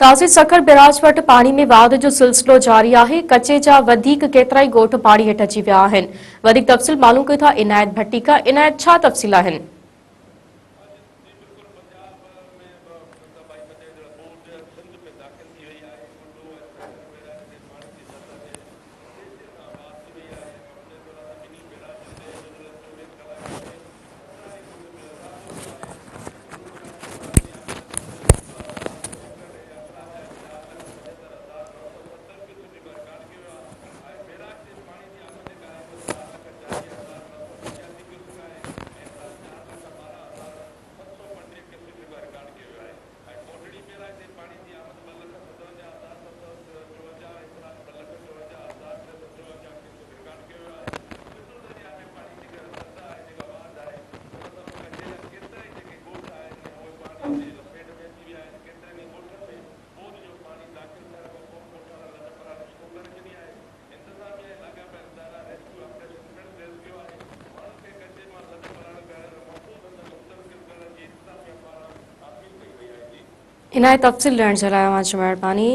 تازي سکر بئراج وٽ پاڻي ۾ واڌ جو سلسلو جاري آهي، ڪچي جا وڌيڪ ڪيترائي ڳوٺ پاڻي هيٺ اچي ويا آهن. وڌيڪ تفصيل معلوم ڪيون ٿا عنايت ڀٽي کان، عنايت ڇا تفصيل آهن؟ عنايت تفصيل ڏيڻ جي لاء اوهان جي مهرباني.